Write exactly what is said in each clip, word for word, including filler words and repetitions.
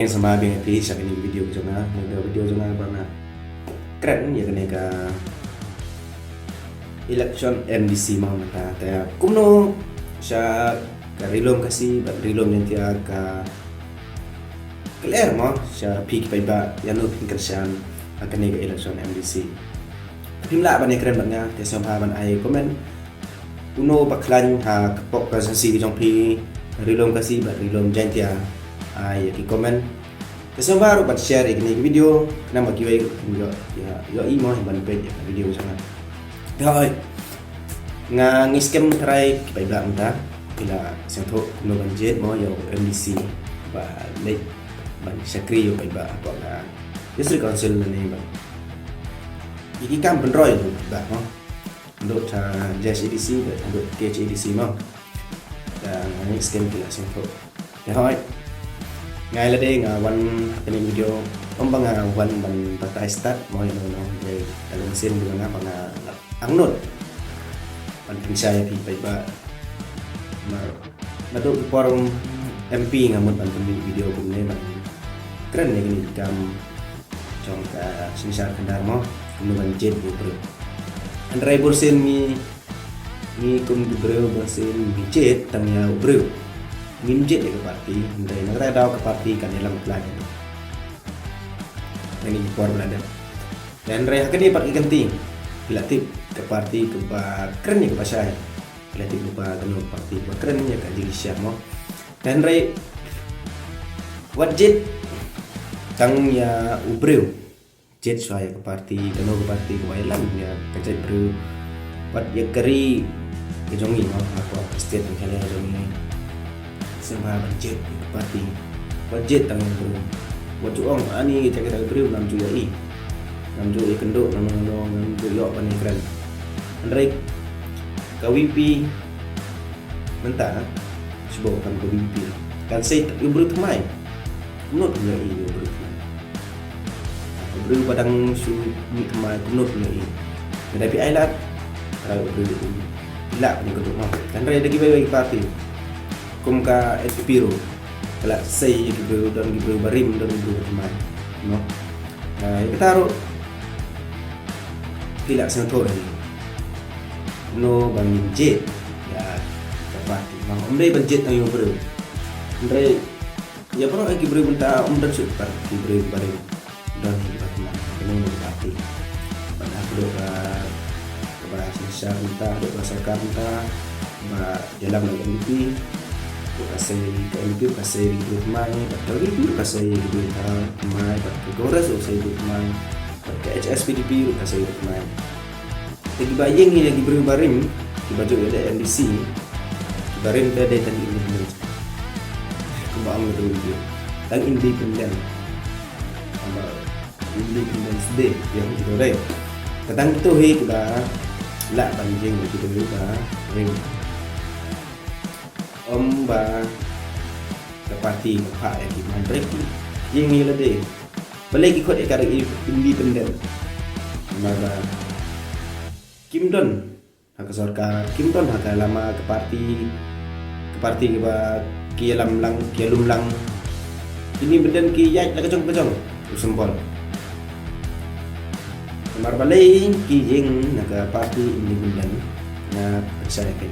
Sngewbha biang ïa phi sha kane ka video jong nga, kane ka video jong nga ba nga kren ïa kane ka election M D C mo mynta. Te kumno sha ka Ri Lum Khasi bad Ri Lum Jaiñtia ka klet mo sha phi ki paidbah ïano phin kyrshan ha kane ka election M D C. Phim lah ban ïakren bad nga te sngewbha ban ai comment. Uno ba khlaiñ ha ka pok constituency ka jong phi, Ri Lum Khasi bad Ri Lum Jaiñtia, ai ïa ki comment. Te sngewbha ruh ban share ïa kane ka video, khnang ba kiwei ruh kin ïoh, ïoh, ïohi mo ban peit ïa ka video jong nga. Te hooid, nga ngeit skhem trai ki paidbah mynta ki la sngewthuh kumno ban jied mo ïa u M D C ba leit ban shakri ïa u paidbah hapoh ka District Council lane ban ïa ki kam pynroi ïa u paidbah mo. Haduh ta J H A D C bad haduh K H A D C mo. Te nga ngeit skhem ki la sngewthuh. Te hooid, nga ïa lade nga wan ha kane ka video, ym ba nga wan ban batai stad mo ïano ïano, hynrei da ka mynsiem jong nga ba nga angnud ban pynshai ïa phi paidbah. Namar naduh ki por M P nga mut ban pynmih video kumne ban kren ïa kine ki kam jong ka synshar khadar mo, kumno ban jied ïa u briew. Hynrei bunsien ngi, ngi kum ki briew bunsien ngi jied tang ïa u briew. Ngim jied ïa ka party, hynrei na kata ka daw ka party kan ïalam apply. Kane ki por ba la dep. Hynrei ha kane pat ki kynti, phi la tip ka party kaba kren ïa kaba shai. Phi la tip ba kano ka party kaba kren ïa ka jingshisha mo. Hynrei wat jied tang ïa u briew. Jied shuwa ïa ka party, kano ka party kaba ïalam ïa ka jaitbynriew bad ïa ka ri ka jong ngi mo, hapoh ka state Meghalaya jong ngi. Sngewbha ban jied ïa ka party. Wat jied tang ïa u briew. Wat ju ong ani ïa kita ki briew ngam ju ïohi, ngam ju ïakynduh, ngam, ngam, ngam ju ïoh ban ïakren. Hynrei ka V P mynta, shu ba kan ka V P kan sei ïa u briew thymmai. Kumno phin ïohi ïa u briew thymmai? U briew ba dang shu mih thymmai kumno phin ïohi? Lada phi ai lad, trai u briew u lah ban ïakynduh mo. Hynrei da kiwei kiwei ki party kum ka N P P ruh ka la sei ïa ki briew, don ki briew barim, don ki briew bathymmai mo. Ïa kata ruh phi lah sngewthuh ïa kumno ba ngin jied ïa ka party. Ym dei ban jied tang ïa u briew. Hynrei ïa baroh ki briew mynta ym don shuh pat ki briew barim, don hi kiba thymmai, kano kano ka party. Bad haduh ba kaba synshar mynta, haduh ba sorkar mynta ba ïalam bad N P P, ruh ka sei, ka N P P ruh ka sei ïa ki briew thymmai, bad ka V P ruh ka sei ïa ki briew thymmai, bad ka Congress ruh ka sei ïa ki briew thymmai, bad ka H S P D P ruh ka sei ïa ki briew thymmai. Te kiba ïeng ïa ki briew barim kiba ju ïaleh M D C, ki barim te dei tang independent. Kumba ong ka video, tang independent. Kumba Independence Day ïa ki briew. Ka tang kito hi kiba lah ban ïeng ïa ki briew barim. Ym ba ka party ka phah ïa ki, hynrei ki ïeng ïa lade. Balei ki khot ïa ka independent? Namar ba kim don ha ka sorkar, kim don ha ka lama ka party, ka party kaba ki ïalam lang, ki ïalum lang. Independent ki ïaid la ka jong ka jong u symbol. Namar balei ki ïeng na ka party independent? Nga pyrshah ïa phi.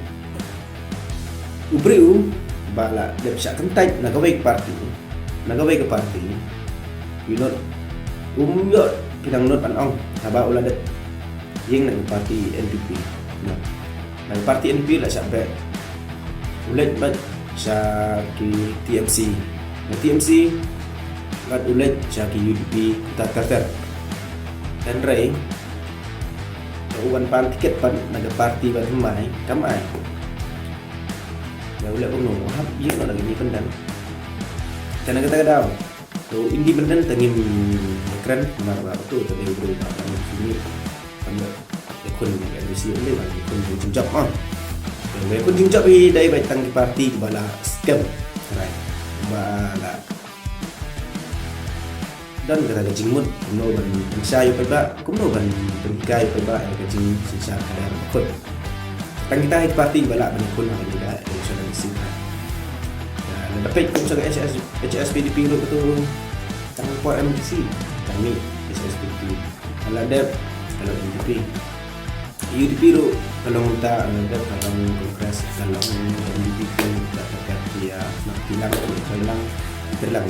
U briew ba la dep shah kyntait na kawei ka party, na kawei ka party, u nud, um ïoh pynang nud ban ong haba u la dep ïeng na ka party N P P. Na, na ka party N P P la shah beh, u leit bad sha ki T M C, na T M C bad u leit sha ki U D P, ter ter ter. Hynrei u wan pan tiket pat na ka party ba thymmai kam ai. Ïa u leh kumno, u hap ïeng noh na ka independent. Te na kata ka daw to independent te ngim kren namar ba to te dei u briew ba ngim sngewthuh. Kan ïa khun ïa ka M D C ym dei ba ïa khun jingjop ah. Ïa khun jingjop hi dei ba tang ki party ba la scam. Right. Ba la don kata ka jingmut kumno ban pynshai ïa u paidbah, kumno ban pynhikai ïa u paidbah ïa ka jingsynshar khadar bakut. Tang kita hi ki party ba lah ban ïakhun ha kane ka election M D C. Ka Lada peit kum sa ka H S, H S P D P ruh katu tang por M D C, tang mih H S P D P. Lada dep, ka long U D P. U D P ruh ka long mynta, lada dep ka long Congress, ka long N D P, ka long mynta, ka long P D P, ka long P D P, ka long.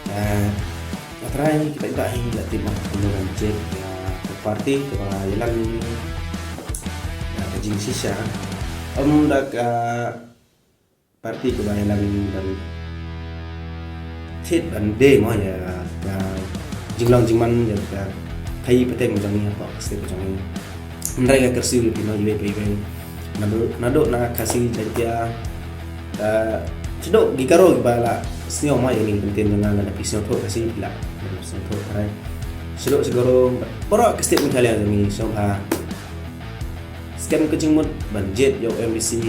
Eh, nga trai kita kita hi la tip ma kumno ban jied ïa ka party kaba ïalam ïa ka jingshisha. Ym da ka party kaba ïalam ban thied ban die mo ïa ka jinglong jingman ïa ka khaii pateng jong ngi hapoh ka state jong ngi. Hynrei ka kyrsiew ïa phi mo iwei pa iwei. Naduh, naduh na Khasi Jaiñtia, eh, shaduh ki Garo kiba la sngewthuh mo ïa kine ki kyntien jong nga, lada phi sngewthuh Khasi phi lah sngewthuh Trai. Shaduh sha Garo, baroh ka state Meghalaya jong ngi sngewbha skhem ka jingmut ban jied ïa u M D C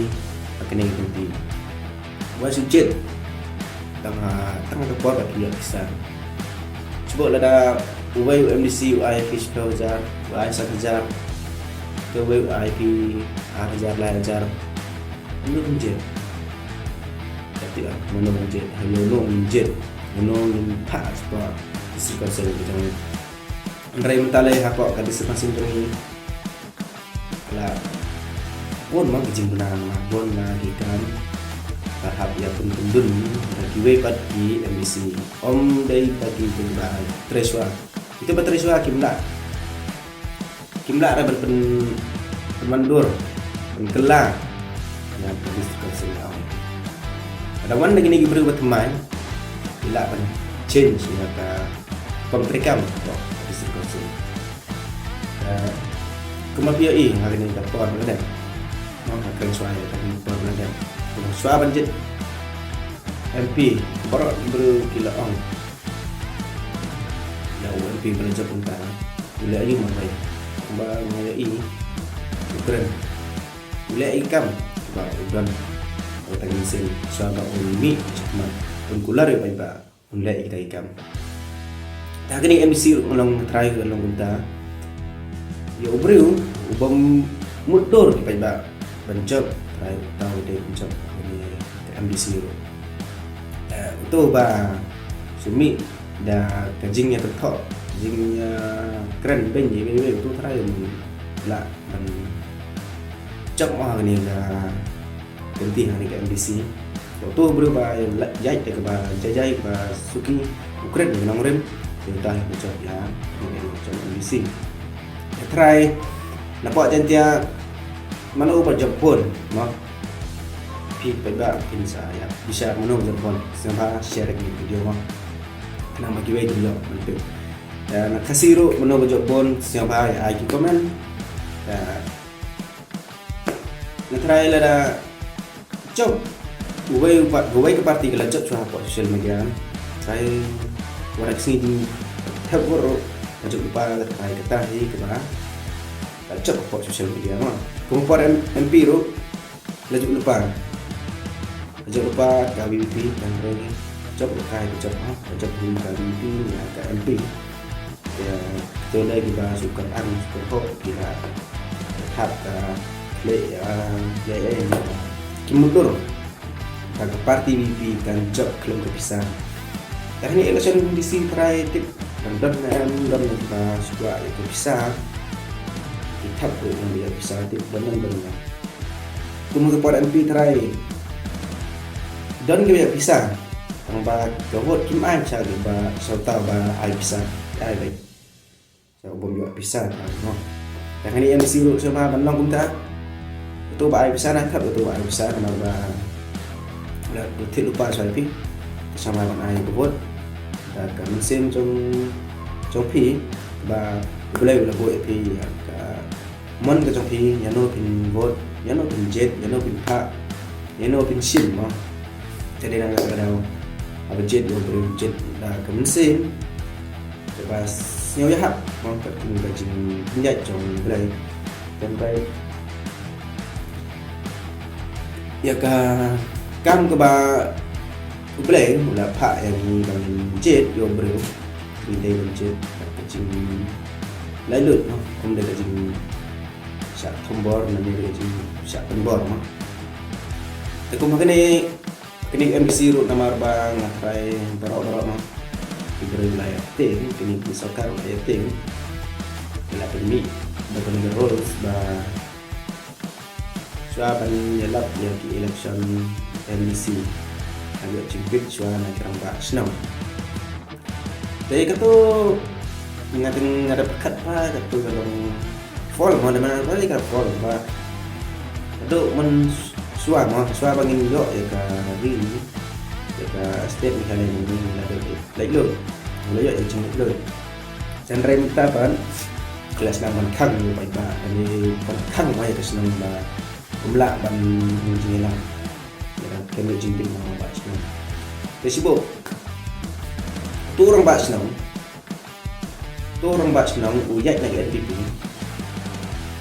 ha kane ka kynti. Wan shu jied tang ha, tang ha ka por ba phi ïoh pisa. Shu buh lada uwei u M D C u ai phi shiphew hajar, u ai san hajar, te uwei u ai phi ar hajar, lai hajar. Mano ban jied? Ka tip ah, mano ban jied? Ha ïano ngin jied? Mano ngin phah shapoh District Council ka jong ngi? Hynrei mynta lei hapoh ka District Council jong ngi la bun ma ki jingbna, ma bun ma ki kam ba hap ïa pynkyndun da kiwei pat ki M D C. Ym dei da ki kiba trei shuwa. Ito ba trei shuwa kim lah, kim lah ruh ban pyn, pynwandur, pynkylla ïa ka District Council. Lada wan na kine ki briew ba thymmai, ki lah ban change ïa ka kam treikam ka District Council. Eh, kumba phi ïohi ha kane ka por ba la dep, mo, ha kane shuwa ïa kane ka por ba la dep, kumba shuwa ban jied M P, baroh ki briew ki la ong, ïa u M P ba la jop mynta u leh aïu marwei? Kumba nga ïohi, u kren, u leh ïa ki kam ba u don. Kata ka mynsiem shuwa ba un mih shakhmat, un kular ïa u paidbah, un leh ïa kita ki kam. Te ha kane ka M D C ruh nga long, nga trai, nga long kumta. Ïa u briew uba mutdur ki paidbah ban jop, trai, uta u dei ban jop ha kane ka M D C ruh. Eh, uto ba shu mih da ka jingïathoh, jingïakren beiñ ïa iwei ïa iwei, uto trai um lah ban jop mo ha kane ka kynti ha kane ka M D C. Uto u briew ba ïaid da kaba jai jai, ba suki, u kren ïa ka nongrim, ïa uta hi ba jop ïa kane ka M D C. Ïa trai, napoh Jaiñtia mano ba jop bun, mo? Phi paidbah phin sa ïa phi share mano ba jop bun. Sngewbha share ïa kane ka video mo, khnang ba kiwei kin ïoh ban tip. Ïa na Khasi ruh mano ba jop bun, sngewbha ïa ai ki comment. Ïa nga trai, lada jop uwei u pa-, uwei ka party ka la jop shuwa hapoh social media, trai, wat la ka sngi jingthep vote ruh, la jop lypa, nga trai, kata hi kaba la jop hapoh social media, mo. Kum por M-, M P ruh la jop lypa. La jop lypa ka V P P, tang re jop lypa ka jop, ha, la jop lypa ka V P P ïa ka M P. Ïa, to dei kiba shu kyrpang, shu kyrhoh, kiba thap ka khleh, ïa, ïa, ïa, ïa, ki mutdur ba ka party V P P kan jop khlem ka pisa. Te ha kane election M D C trai, tip dang don ne em, don ne kiba shu kwah ïa ka pisa. Ki thap ruh ngan ïa pisa, tip don ne em, don ne em. Kum ha ka por M P trai, don kiba ïoh pisa, tang ba ka vote kim ai sha kiba, sha uta uba ai pisa, ai beit. Sha uba ym ïoh pisa, tang, mo. Te ha kane M D C ruh sngewbha ban long kumta. Uto uba ai pisa na thap uto uba ai pisa, namar ba la thied lypa shuwa ïa phi. Sngewbha ban ai ka vote da ka mynsiem jong, jong phi, ba U Blei u la buh ïa phi ïa ka mon ka jong phi, ïano phin vote, ïano phin jied, ïano phin phah, ïano phin shim, mo. Te dei na kata ka daw, haba jied ïa u briew, jied da ka mynsiem kaba sngewïahap, mo, katkum ka jingpynïaid jong U Blei. Tang ba ïa ka kam kaba U Blei u la phah ïa ngi ba ngin jied ïa u briew, ngi dei ban jied da ka jinglaitluid, mo, ym dei ka jingshah thombor, ne ka jingshah pynbor, mo. Te kum ha kane Kane ka MDC ruh namar ba nga tharai baroh baroh ma ki briew la ïa tieng, kane ka sorkar la ïa tieng. Ki la pynmih da kane ka rules ba shuwa ban ïalap ïa ki election MDC, la ïoh jingbieit shuwa na ki rangbah shnong. Te kato nga dang, nga da pyrkhat ba kato ka long fall mo, da man ba ka fall ba. Kato man shuwa mo, shuwa ba ngin ïoh ïa ka ri, ïa ka state Meghalaya ngi la dei laitluid, la ïoh ïa ka jinglaitluid. Hynrei mynta pat ka la sdang ban khang ïa u paidbah, kane ban khang mo ïa ka shnong ba ym lah ban ïoh jingïalang. Ïa ka, kane jingbieit na u rangbah shnong. Te shibun, uto u rangbah shnong, uto u rangbah shnong u ïaid na ka NPP,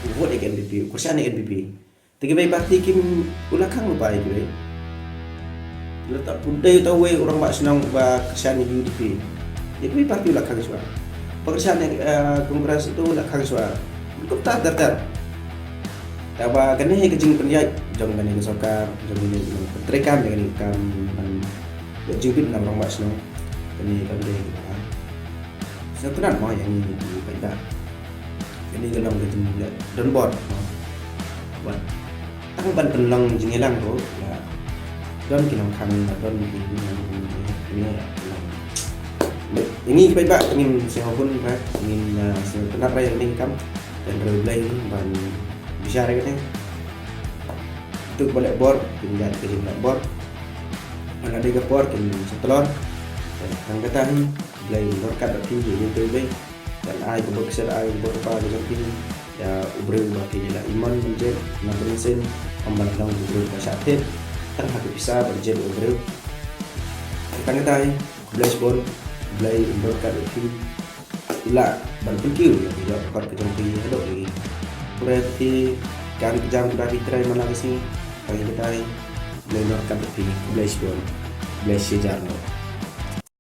u vote ïa ka NPP, u kyrshan ïa ka NPP. Te kiwei party kim, u la khang lypa ïa kiwei. Lada u dei uta uwei u rangbah shnong uba kyrshan ïa ka UDP, ïa kiwei party u la khang shuwa. Ba kyrshan ïa, eh, Congress uto u la khang shuwa. Kumta ter ter. Te ba kane ka jingpynïaid jong kane ka sorkar, jong kane ka treikam, jong kane ka kam ban ïoh jingbieit na u rangbah shnong, kane kam dei kaba sngewtynnat mo ïa ngi ki paidbah. Kane ka long ka jingleh donbor mo. Wat tang ban pynlong jingïalang ruh la don ki nongkhang, la don ki nongkhang. Ïa ngi ki paidbah ngin sngewhun ba ngin, ah, sngewtynnat ba ïa kane ka kam. Te U Blei un ban bishar ïa kane. Uto uba leh bor kin ïaid ka jingleh bor. Haba la dei ka por kin sa tlot. Tang kata hi, U Blei un ryngkat bad phi, ïa U Blei un ai ka bor, ka ai ka bor ka jong phi ïa u briew ba phi la imon ban jied na ka mynsiem, ym ban long u briew ba shah thied tang ha ka pisa ban jied u briew. Tang kata hi, khublei shibun, U Blei un ryngkat bad phi. U lah ban pynkiew ïa ka jingkot ka jong phi haduh kaei. Hynrei phi kan pynjam ka da phi trei man la ka sngi. Tang kata hi, U Blei un ryngkat bad phi. Khublei shibun. Khublei shihajar nguh.